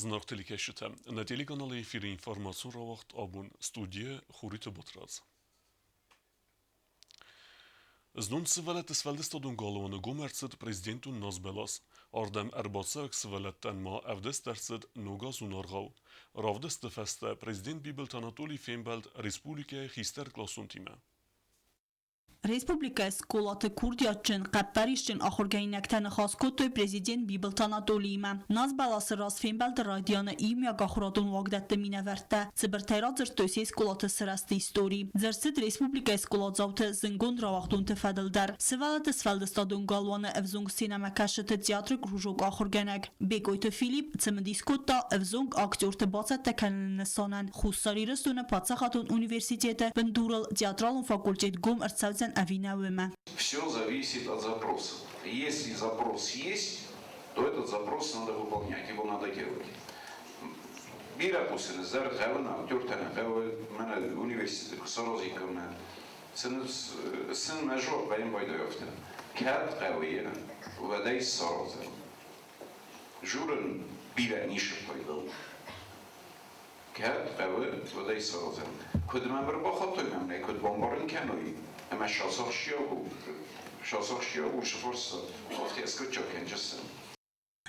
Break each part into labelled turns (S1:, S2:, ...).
S1: Зынаргъ телекӕсджытӕ, нӕ телеканалы эфиры информацион рауагъд абон студийӕ Хуриты Батрадз. Знон сывӕллӕтты сфӕлдыстадон галуаны гом ӕрцыд президентон назбӕлас. Ардӕм ӕрбацӕуӕг сывӕллӕттӕн ма ӕвдыст ӕрцыд ногазон аргъау. Равдысты фӕстӕ президент Бибылты Анатолий фембӕлд республикӕйы хистӕркъласонтимӕ.
S2: Республикӕйы скъолаты курдиатджын, хъӕппӕрисджын ахуыргӕнинӕгтӕ ныхас кодтой президент Бибылты Анатолиимӕ. Назбӕласы раз фембӕлды райдианы иумиаг ахуырадон уагдӕтты минӕвӕрттӕ цыбыртӕй радзырдтой се скъолаты сырӕзты истори. Дзырд цыд республикӕйы скъоладзауты зынгонд рауагъдонты фӕдыл дӕр. Сывӕллӕтты сфӕлдыстадон галуаны ӕвзонг сценӕмӕкӕсджыты театры кружок ахуыргӕнӕг Бекъойты Филипп цымыдис кодта ӕвзонг актерты бацӕттӕ кӕныны нысанӕн Хуссар Ирыстоны паддзахадон университеты бындурыл театралон факультет гом ӕрцӕудзӕн ӕви нӕ, уымӕ.
S3: Все зависит от запроса. Если запрос есть, то этот запрос надо выполнять, его надо делать. Бирӕ кусыны зӕр хъӕуы нӕ, актертӕ нӕ хъӕуы, мӕнӕ университеты куы саразиккам нӕ, сын мӕ жуапп ӕм байдайӕфтӕ. Кӕд хъӕуы йӕ, уӕд ӕй сараздзӕн. Журын бирӕ ницы пайда у. Кӕд хъӕуы, уӕд ӕй сараздзӕн. Куыд мӕм ӕрбахаттой мӕнӕ, куыд бамбарын кӕной, ӕмӕ сасахсиаг у, сасахсиаг у сыфарста, афтӕ скъуыддзаг кӕнджысӕн.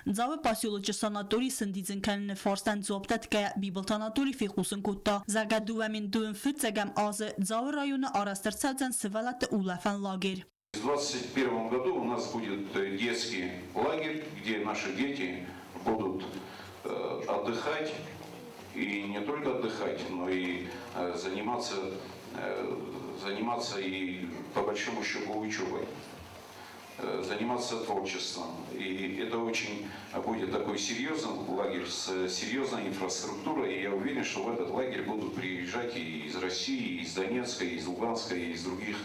S2: Дзауы поселочы санаторий сӕндидзын кӕныны фарстӕн дзуапп дӕтгӕйӕ Бибылты Анатолий фехъусын кодта, зӕгъгӕ, 2025 азы Дзауы районы арӕзт ӕрцӕудзӕн сывӕллӕтты улӕфӕн лагерь.
S3: В 2021 году у нас будет детский лагерь, где наши дети будут отдыхать, и не только отдыхать, но и заниматься и по большому счету учебой, заниматься творчеством. И это очень будет такой серьезный лагерь с серьезной инфраструктурой. И я уверен, что в этот лагерь будут приезжать и из России, и из Донецка, и из Луганска, и из других,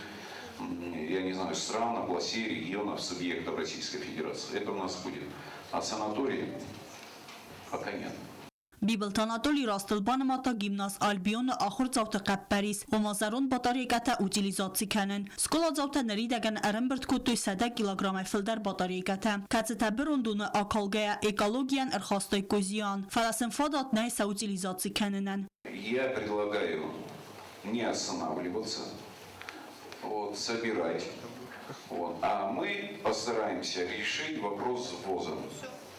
S3: я не знаю, стран, областей, регионов, субъектов Российской Федерации. Это у нас будет. А санаторий пока нет.
S2: Бибылты Анатолий растыл банымадта гимназ Альбион-ы ахуырдзауты хъӕппӕрис, ома зӕронд батарейкӕтӕ утилизаци кӕнын. Скъоладзаутӕ ныридӕгӕн ӕрӕмбырд кодтой 100 килограммӕй фылдӕр батарейкӕтӕ, кӕцытӕ бырондоны акалгӕйӕ экологийӕн ӕрхастаиккой зиан, фӕлӕ сын фадат нӕй сӕ утилизаци кӕнынӕн.
S3: Я предлагаю не останавливаться, вот, собирать. Вот. А мы постараемся решить вопрос с ввозом.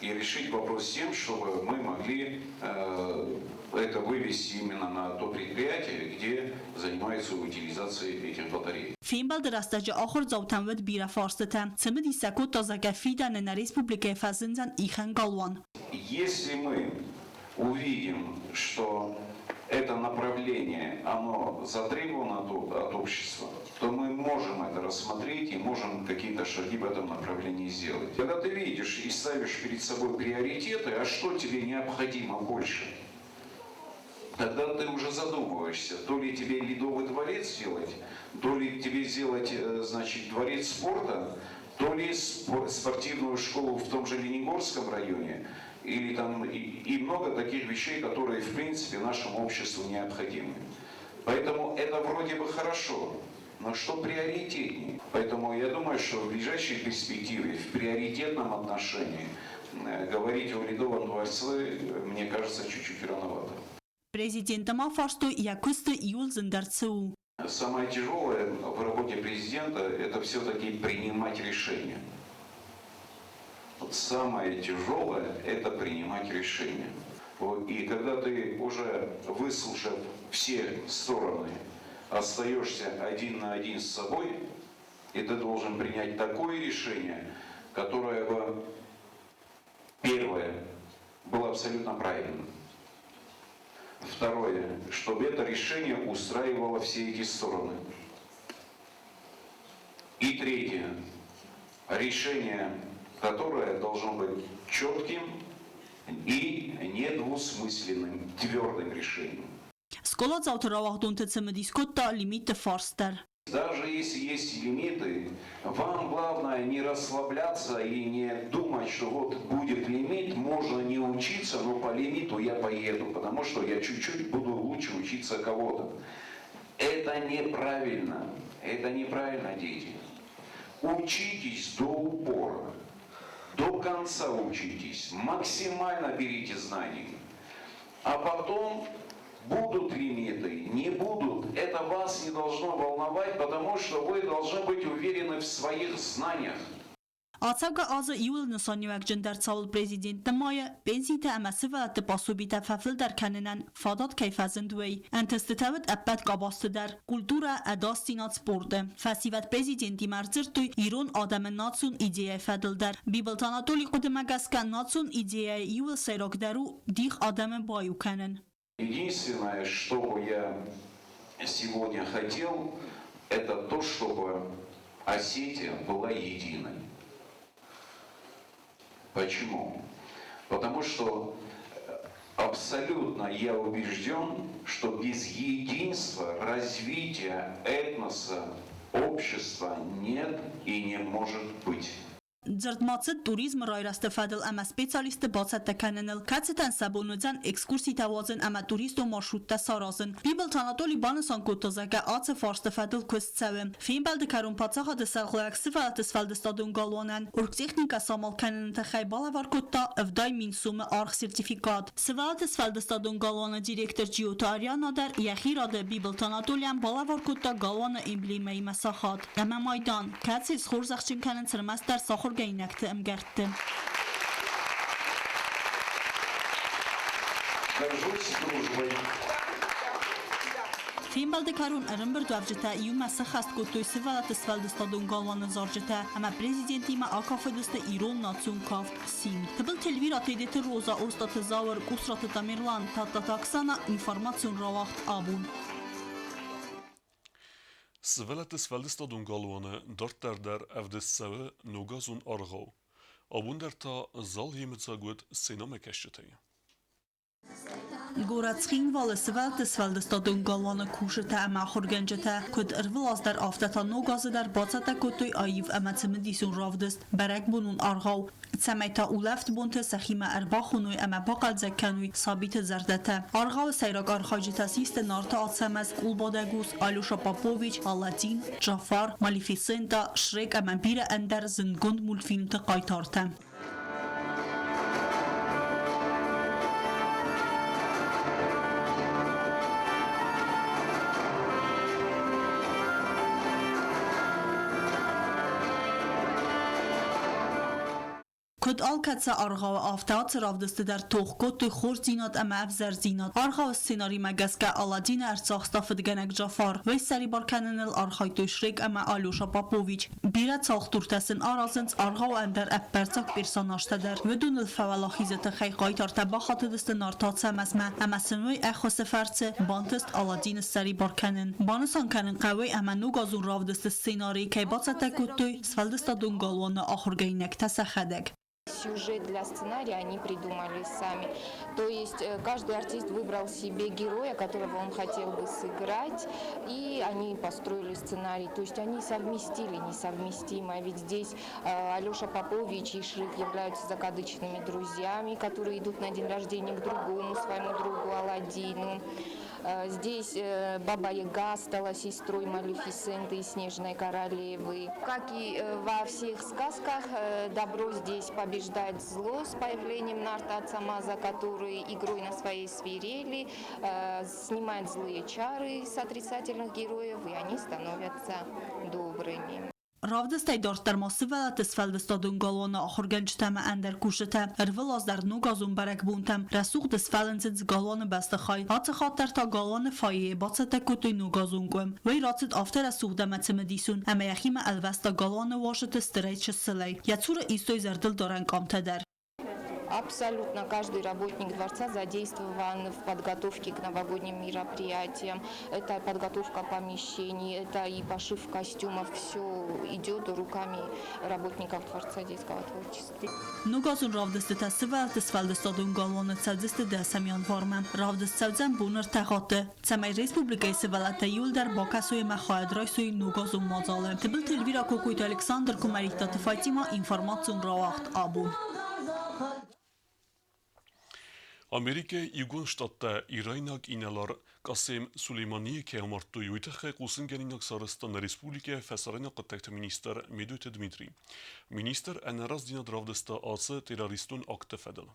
S3: И решить вопрос с тем, чтобы мы могли это вывести именно на то предприятие, где занимаются утилизацией этих батарей.
S2: Фембӕлды рӕстӕджы ахуырдзаутӕн уыд бирӕ фарстытӕ. Цымыдис сӕ кодта, зӕгъгӕ, фидӕны нӕ республикӕйы фӕзындзӕн ихӕн галуан.
S3: Если мы увидим, что это направление, оно затребовано от общества, то мы можем это рассмотреть и можем какие-то шаги в этом направлении сделать. Когда ты видишь и ставишь перед собой приоритеты, а что тебе необходимо больше, тогда ты уже задумываешься, то ли тебе ледовый дворец сделать, то ли тебе сделать, значит, дворец спорта, то ли спортивную школу в том же Ленигорском районе, или там и много таких вещей, которые, в принципе, нашему обществу необходимы. Поэтому это вроде бы хорошо, но что приоритетнее? Поэтому я думаю, что в ближайшей перспективе, в приоритетном отношении, говорить о Ледовом дворце, мне кажется, чуть-чуть рановато.
S2: Президенты ма фарстой, йӕ куысты иууыл зындӕр цы у.
S3: Самое тяжелое в работе президента – это все-таки принимать решения. Вот самое тяжелое – это принимать решения. Вот, и когда ты уже, выслушав все стороны, остаешься один на один с собой, и ты должен принять такое решение, которое бы, первое, было абсолютно правильным. Второе, чтобы это решение устраивало все эти стороны. И третье, решение, которое должно быть четким и недвусмысленным, твердым решением.
S2: Скъоладзауты рауагъдонты цымыдис кодта лимитты фарст дӕр.
S3: Даже если есть лимиты, вам главное не расслабляться и не думать, что вот будет лимит, можно не учиться, но по лимиту я поеду, потому что я чуть-чуть буду лучше учиться кого-то. Это неправильно. Это неправильно, дети. Учитесь до упора, до конца. конца учитесь, максимально берите знаний. А потом будут лимиты, не будут, это вас не должно волновать, потому что вы должны быть уверены в своих знаниях.
S2: Ацӕугӕ азы иууыл нысаниуӕгджындӕр цауыл президент нымайы, пенситӕ ӕмӕ сывӕллӕтты пособитӕ фӕфылдӕр кӕнынӕн фадат кӕй фӕзынд, уый. Ӕнтыстытӕ уыд ӕппӕт къабӕзты дӕр: культурӕ, ӕдасдзинад, спорты. Фӕсивӕд президентимӕ ӕрдзырдтой ирон адӕмы национ идеяйы фӕдыл дӕр. Бибылты Анатолийы хъуыдымӕ гӕсгӕ, национ идеяйы иууыл сӕйрагдӕр у дих адӕмы баиу кӕнын.
S3: Единственное, что бы я сегодня хотел, это то, чтобы Осетия была единой. Почему? Потому что абсолютно я убежден, что без единства развития этноса, общества нет и не может быть.
S2: Дзырд ма цыд туризмы райрӕзты фӕдыл ӕмӕ специалистты бацӕттӕ кӕныныл, кӕцытӕн сӕ бон уыдзӕн экскурситӕ уадзын ӕмӕ туристон маршруттӕ саразын. Бибылты Анатоли банысан кодта, зӕгъгӕ, ацы фарсты фӕдыл куыст цӕуы. Фембӕлды кӕрон паддзахады сӕргълӕууӕг сывӕллӕтты сфӕлдыстадон галуанӕн оргтехникӕ самал кӕныны тыххӕй балӕвар кодта 70 000 сомы аргъ сертификат. Сывӕллӕтты сфӕлдыстадон галуаны директор Джиоты Ариана дӕр йӕхи рады Бибылты Анатолийӕн балӕвар кодта галуаны эмблемӕимӕ сахат ӕмӕ майдан, кӕцыйы схорзӕхджын кӕнынц ӕрмӕстдӕр сахуыргӕнинӕгты ӕмгӕртты.
S3: Горжусь дружбой.
S2: Фембӕлды кӕрон ӕрӕмбырдуӕвджытӕ иумӕ сӕххӕст кодтой сывӕллӕтты сфӕлдыстадон галуаны зарджытӕ ӕмӕ президентимӕ акафыдысты ирон национ кафт «Симд». Тыбылты Эльвира, Тедеты Роза, Остъаты Зауыр, Къусраты Тамерлан, Тадтаты Оксана, информацион рауагъд «Абон».
S1: Сывӕллӕтты сфӕлдыстадон галуаны дарддӕр дӕр ӕвдыст цӕуы ногазон аргъау. Абон дӕр та зал йемыдзаг уыд сценӕмӕкӕсджытӕй.
S2: Горӕт Цхинвалы сывӕллӕтты сфӕлдыстадон галуаны кусджытӕ ӕмӕ ахуыргӕнджытӕ, куыд ӕрвылаз дӕр, афтӕ та ног азы дӕр бацӕттӕ кодтой аив ӕмӕ цымыдисон равдыст «Бӕрӕгбонон аргъау», цӕмӕй та улӕфт бонты сӕхимӕ ӕрбахоной ӕмӕ бахъӕлдзӕг кӕной сабиты зӕрдӕтӕ. Аргъауы сӕйраг архайджытӕ систы Нарты Ацӕмӕз, Къулбадӕг ус, Алеша Попович, Аладдин, Джафар, Малефисента, Шрек ӕмӕ бирӕ ӕндӕр зындгонд мультфильмты хъайтартӕ. Куыд алкӕцы аргъауы, афтӕ ацы равдысты дӕр тох кодтой хорздзинад ӕмӕ ӕвзӕрдзинад. Аргъауы сценаримӕ гӕсгӕ Аладдины ӕрцахста фыдгӕнӕг Джафар. Уый ссӕрибар кӕныныл архайдтой Шрек ӕмӕ Алеша Попович. Бирӕ цӕлхдуртӕ сын аразынц аргъауы ӕндӕр ӕппӕрццаг персонажтӕ дӕр. Уыдоныл фӕуӕлахизы тыххӕй хъайтартӕ бахатыдысты Нарты Ацӕмӕзмӕ ӕмӕ сын уый ӕххуысы фӕрцы бантыст Аладдины ссӕрибар кӕнын. Банысан кӕнын хъӕуы ӕмӕ ногазон равдысты сценарий кӕй бацӕттӕ кодтой, сфӕлдыстадон галуаны ахуыргӕнинӕгтӕ сӕхӕдӕг.
S4: Сюжет для сценария они придумали сами. То есть каждый артист выбрал себе героя, которого он хотел бы сыграть, и они построили сценарий. То есть они совместили несовместимое. Ведь здесь Алеша Попович и Шрек являются закадычными друзьями, которые идут на день рождения к другому своему другу Аладдину. Здесь Баба Яга стала сестрой Малефисенты и Снежной Королевы. Как и во всех сказках, добро здесь побеждает зло с появлением Нарта Ацамаза, который игрой на своей свирели снимает злые чары с отрицательных героев, и они становятся добрыми.
S2: Равдыстӕй дарддӕр ма сывӕллӕтты сфӕлдыстадон галуаны ахуыргӕнджытӕ ӕмӕ ӕндӕр кусджытӕ ӕрвылаз дӕр ногазон бӕрӕгбонтӕм рӕсугъд сфӕлындзынц галуаны бӕстыхай. Ацы хатт дӕр та галуаны фойейы бацӕттӕ кодтой ногазон къуым. Уый рацыд афтӕ рӕсугъд ӕмӕ цымыдисон, ӕмӕ йӕхимӕ ӕлвӕста галуаны уазджыты стырӕй-чысылӕй. Йӕ цуры истой зӕрдылдарӕн къамтӕ дӕр.
S4: Абсолютно каждый работник дворца задействован в подготовке к новогодним мероприятиям. Это подготовка помещений, это и пошив костюмов. Все идет руками работников Дворца детского творчества.
S2: Ногазон равдыстытӕ сывӕллӕтты сфӕлдыстадон галуаны цӕудзысты дӕсӕм январмӕ. Равдыст цӕудзӕн бон ӕртӕ хатты, цӕмӕй республикӕйы сывӕллӕттӕ иуылдӕр бакӕсой ӕмӕ хайад райсой ногазон мадзалы. Тыбылты Эльвира, Кокойты Александр, Куымӕридтаты Фатима, информацион рауагъд абон.
S1: Америкӕйы Иугонд Штаттӕ ирайнаг инӕлар Касем Сулейманийы кӕй амардтой, уый тыххӕй хъусынгӕнинаг сарӕзта нӕ республикӕйы фӕсарӕйнаг хъуыддӕгты министр Медойты Дмитрий. Министр ӕнӕраздзинад равдыста ацы террористон акты фӕдыл.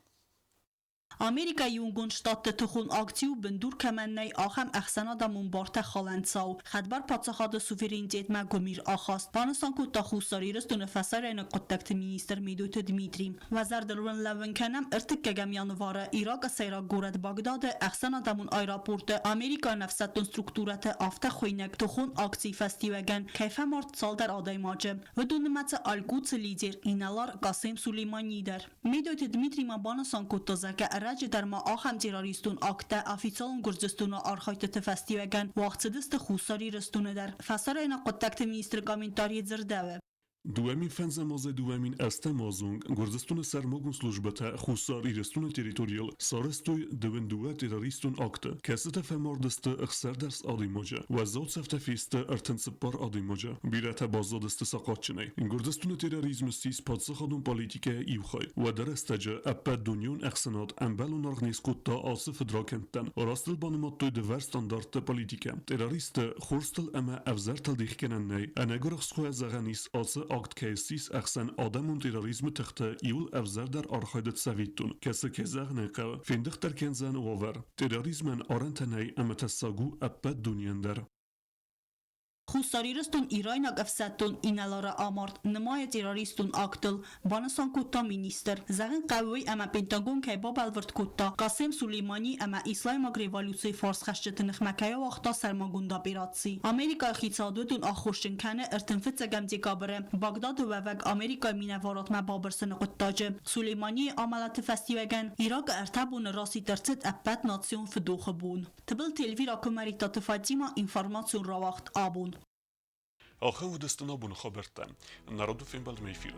S2: Америкӕйы Иугонд Штатты тыхон акци у бындур кӕмӕн нӕй, ахӕм ӕхсӕнадӕмон бартӕ халӕн цау, хӕдбар паддзахады суверенитетмӕ гуымир ахаст, банысан кодта Хуссар Ирыстоны фӕсарӕйнаг хъуыддӕгты министр Медойты Дмитрий. Уӕ зӕрдыл уын лӕууын кӕнӕм, ӕртыккӕгӕм январы Иракы сӕйраг горӕт Багдады ӕхсӕнадӕмон аэропорты америкаг ӕфсӕддон структурӕты афтӕ хуыйнӕг тыхон акцийы фӕстиуӕгӕн кӕй фӕмард цалдӕр адӕймаджы. Уыдон нымӕцы Аль-Кудсы лидер инӕлар Касем Сулеймани дӕр. Медойты Дмитрий ма банысан кодта, зӕгъгӕ, ӕрӕджы дӕр ма ахӕм террористон акттӕ официалон Гуырдзыстоны архайдтыты фӕстиуӕгӕн уагъд цыдысты Хуссар Ирыстоны дӕр. Фӕсарӕйнаг хъуыддӕгты министры комментарийы дзырдӕуы.
S1: 2005 азӕй 2008 азы онг Гуырдзыстоны сӕрмагонд службӕтӕ Хуссар Ирыстоны территорийыл сарӕзтой дыууын дыууӕ террористон акты, кӕцытӕ фӕмардысты ӕхсӕрдӕс адӕймаджы, уӕззау цӕфтӕ фесты 34 адӕймаджы, бирӕтӕ баззадысты сахъатджынӕй. Гуырдзыстоны терроризм ссис паддзахадон политикӕйы иу хай. Уӕды рӕстӕджы ӕппӕт дунеон ӕхсӕнад ӕмбӕлон аргъ не скодта ацы фыдракӕндтӕн, растыл банымадтой дывӕр стандартты политикӕ. Террористты Хорзтыл ӕмӕ ӕвзӕртыл дихгӕнӕн нӕй. Ӕнӕгуырысхойӕ зӕгъӕн ис, ацы акт кӕй ссис ӕхсӕн адӕмон терроризмы тыхты иуыл ӕвзӕрдӕр архайды цӕвиттон, кӕцы, кӕй зӕгъын ӕй хъӕуы, фендыхдӕр кӕндзӕн уавӕр. Терроризмӕн арӕнтӕ нӕй ӕмӕ тӕссаг у ӕппӕт дунейӕн дӕр.
S2: Хуссар Ирыстон ирайнаг ӕфсӕддон инӕлары амард нымайы террористон актыл, банысан кодта министр. Зӕгъын хъӕуы уый, ӕмӕ Пентагон кӕй бабӕлвырд кодта, Касем Сулеймани ӕмӕ Исламаг революцийы фарсхӕсджыты ныхмӕ кӕй ауагъта сӕрмагонд операци. Америкӕйы хицауад уыдон аххосджын кӕны 35 декабры Багдады уӕвӕг Америкӕйы минӕварадмӕ бабырсыны хъуыддаджы. Сулейманийы амӕлӕты фӕстиуӕгӕн Иракы ӕртӕ боны расидт ӕрцыд ӕппӕтнацион фыдохы бон. Тыбылты Эльвира Куымӕридтаты Фатима информацион рауагъд абон.
S1: Ахӕм уыдысты нӕ боны хабӕрттӕ. Народы фембӕлдмӕ эфиры.